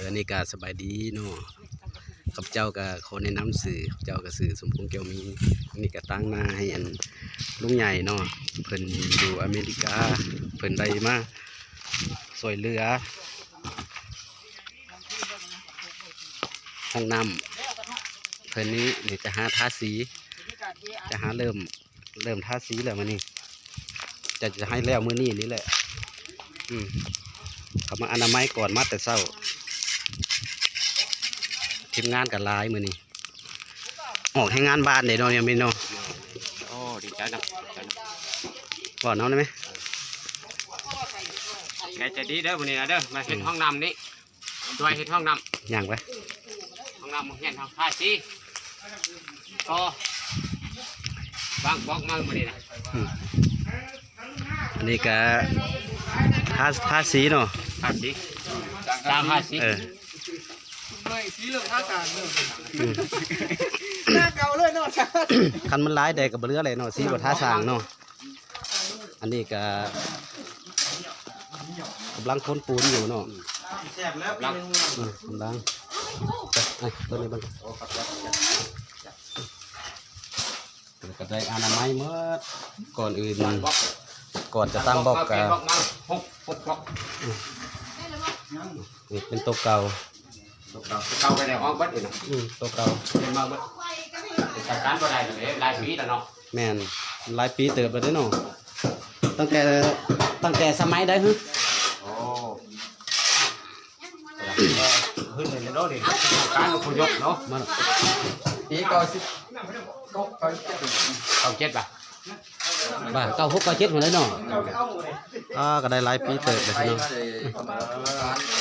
ອັນນີ້ກະສະບາຍດີເນາະ ຂ້າພະເຈົ້າກະຂໍແນະນຳຊື່ ຂ້າພະເຈົ້າກະຊື່ ສົມພົງ ແກ້ວມີ. ອັນນີ້ກະຕາງໜ້າໃຫ້ອັນລຸງໃຫຍ່ເນາະ ເພິ່ນຢູ່ອາເມລິກາ ເພິ່ນໄດ້ມາຊ່ວຍເຫຼືອຫ້ອງນ້ຳເພິ່ນນີ້ ນີ້ຈະຫາທາສີ ຈະຫາເລີ່ມ ເລີ່ມທາສີແລ້ວມື້ນີ້ ຈະ ຈະໃຫ້ແລ້ວມື້ນີ້ນີ້ແຫຼະ. ອືມ ເຂົາມາອະນາໄມກ່ອນ ມາແຕ່ເຊົ້າ ທີມງານກໍຫຼາຍມື້ນີ້ ອອກແຮງງານບ້ານເດ້ເນາະ ຍາມນີ້ເນາະ. ໂອ້ ດີໃຈນຳ ດີໃຈນຳ ເວົ້ານຳໄດ້ໄໝ? ແກໃຈດີເດີ ມື້ນີ້ນະເດີ ມາເຮັດ ອືມ ຫ້ອງນ້ຳນີ້ ຊ່ວຍເຮັດຫ້ອງນ້ຳ ຍ່າງໄປ ຫ້ອງນ້ຳໂຮງຮຽນເຮົາ ທາສີ ກໍວາງບລັອກມາມື້ນີ້ນະ. ອືມ ອັນນີ້ກະທາ ທາສີເນາະ ທາສີ ຕາມທາສີ ເອີ ອືມ ໜ້າເກົ່າເລີຍເນາະ ຄັນມັນຫຼາຍແດ່ກໍບໍ່ເຫຼືອແຫຼະເນາະ ສີບໍ່ທາສ້າງເນາະ. ອັນນີ້ກະກຳລັງຂົນປູນຢູ່ເນາະ ອືມ ກຳລັງ ເອົາຕົວນີ້ເບິ່ງ ກໍໄດ້ອະນາໄມໝົດ ກ່ອນອື່ນ ກ່ອນຈະຕັ້ງບລັອກກະ ຫົກ ຫົກບລັອກ ອືມ ນີ້ເປັນໂຕເກົ່າ ໂຕເກົ່າ ໂຕເກົ່າໄປແລ້ວ ອອກເບິດນີ້ນະ ອືມ ໂຕເກົ່າ ເປັນມາເບິດ ໃຊ້ການບໍ່ໄດ້ເລີຍ ຫຼາຍປີແລ້ວເນາະ. ແມ່ນ ຫຼາຍປີເຕີບແລ້ວເດ້ເນາະ ຕັ້ງແຕ່ ຕັ້ງແຕ່ສະໄໝໃດຫື? ໂອ້ ຂຶ້ນເລີຍເນາະນີ້ ການອະພະຍົບເນາະ ມັນ ປີເກົ້າສິບ ເກົ້າເຈັດ ເກົ້າເຈັດ ບໍ່ ບໍ່ ເກົ້າຫົກ ເກົ້າເຈັດພຸ້ນແຫຼະເນາະ. ອ່າ ກໍໄດ້ຫຼາຍປີເຕີບແລ້ວເນາະ ປະມານ